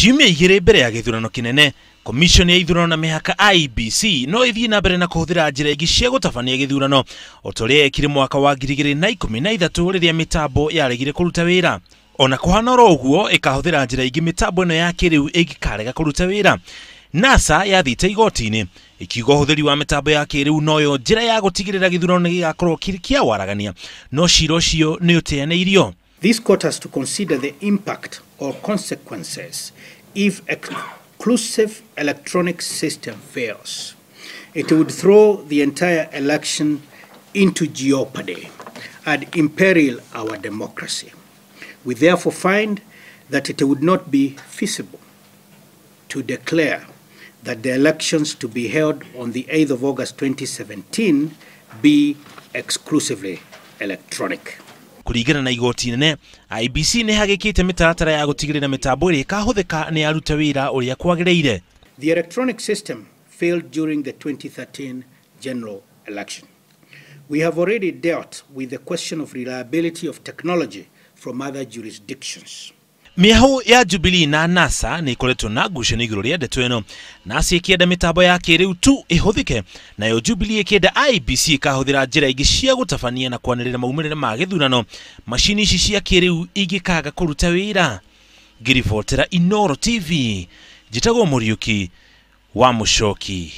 Ciumia 2 mbere ya gĩthurano kĩnene, Commission ya ithurano na mĩhaka IEBC no ĩthiĩ na mbere na kũhũthĩra njĩra ingĩ cia gũtabania gĩthurano o ta ũrĩa yekire mwaka wa 2013 rĩrĩa mĩtambo yaregire kũruta wĩra. Ona kũhana oro ũguo, ĩkahũthĩra njĩra ingĩ mĩtambo ĩno ya kĩrĩu ĩngĩkarega kũruta wĩra. NASA yathiĩte igoti-inĩ ikiuga ũhũthĩri wa mĩtambo ya kĩrĩu noyo njĩra ya gũtigĩrĩra gĩthurano nĩ gĩgakorwo kĩrĩ kĩa waragania, no cira ũcio nĩ ũteanĩirio. This court has to consider the impact or consequences if exclusive electronic system fails. It would throw the entire election into jeopardy and imperil our democracy. We therefore find that it would not be feasible to declare that the elections to be held on the 8th of August 2017 be exclusively electronic. Kũringana na igoti nene, IEBC nĩ hagĩkĩte mĩtaratara ya gũtigĩrĩra mĩtambo ĩrĩa ĩkahũthĩka nĩ yaruta wĩra ũrĩa kwagĩrĩire. The electronic system failed during the 2013 general election. We have already dealt with the question of reliability of technology from other jurisdictions. Mĩahũ ya Jubilee na NASA nĩ ĩkoretwo na ngucanio igũrũ rĩa ndeto ĩno. NASA ĩkĩenda mĩtambo ya kĩrĩu tu ĩhũthĩke, nayo Jubilee ĩkĩenda IEBC ĩkahũthĩra njĩra ingĩ cia gũtabania na kwanĩrĩra maumĩrĩra ma gĩthurano macini ici cia kĩrĩu ingĩkaga kũruta wĩra. Ngĩribotera Inooro TV, njĩtagwo Mũriũki wa Mũcoki.